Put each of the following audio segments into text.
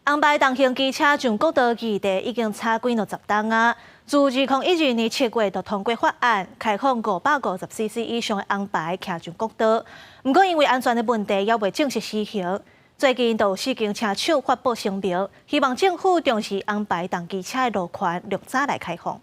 紅牌重型機車上國道議題已經炒幾若十冬啊！自2012年7月就通過法案，開放550 cc 以上的紅牌騎上國道。毋過因為安全的問題，猶未正式施行。最近就有四間車廠發布聲明，希望政府重視紅牌重機車的路權，略早來開放。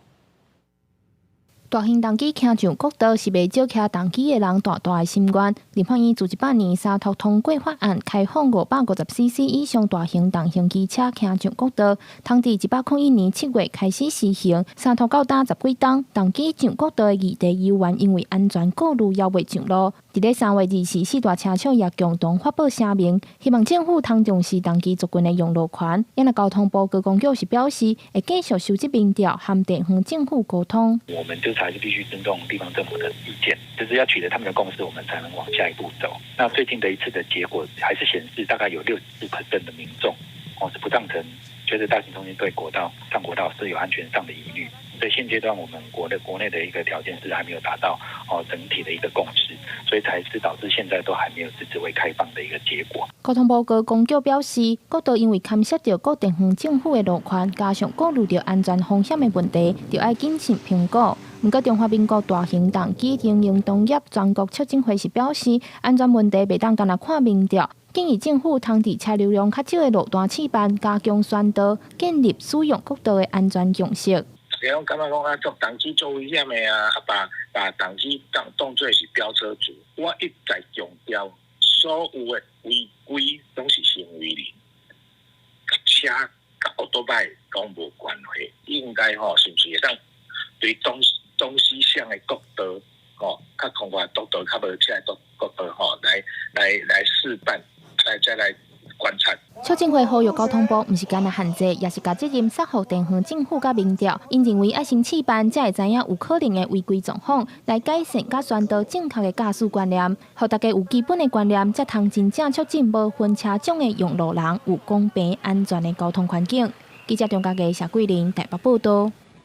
大型重機騎上國道是袂少騎重機的人大大的心願。立法院自100年三讀通過法案，開放550 cc 以上大型重型機車騎上國道，通佇101年7月開始施行。三讀到今十幾冬，重機上國道的議題猶原因為安全顧慮猶未上路。佇咧3月24，四大車廠也共同發布聲明，希望政府通重視重機族群的用路權。啊交通部觀光局是表示，會繼續收集民調，和地方政府溝通。我們就還是必須尊重地方政府的意見，就是要取得他們的共識，我們才能往下一步走。那最近的一次的結果，還是顯示大概有64% 的民眾哦是不贊成，覺得大型重機對國道上國道是有安全上的疑慮。所以現階段我們國內的一個條件是還沒有達到哦整體的一個共識，所以才是導致現在都還沒有遲遲未開放的一個結果。交通部觀光局表示，國道因為牽涉著各地方政府的路權，加上顧慮著安全風險的問題，著愛謹慎評估。毋過，中華民國大型重機經營同業全國促進會是表示，安全問題袂當干焦看民調，建議政府通佇車流量較少的路段試辦，加強宣導，建立使用國道的安全共識。大家攏感覺講啊，坐重機足危險的啊，啊把把重機當當做是飆車族。我一再強調，所有的違規攏是行為人，佮車佮歐多擺攏無關係。應該吼，是毋是會當對東東西向的國道，吼，較空曠國道較無車的國道吼，來來來試辦，來再來觀察。促進會呼籲交通部，毋是干焦限制，也是共責任捒予地方政府佮民調。𪜶認為愛先試辦，才會知影有可能的違規狀況，來改善佮宣導正確的駕駛觀念，予大家有基本的觀念，才通真正促進無分車種的用路人有公平安全的交通環境。記者張家傑、謝桂玲台北報道。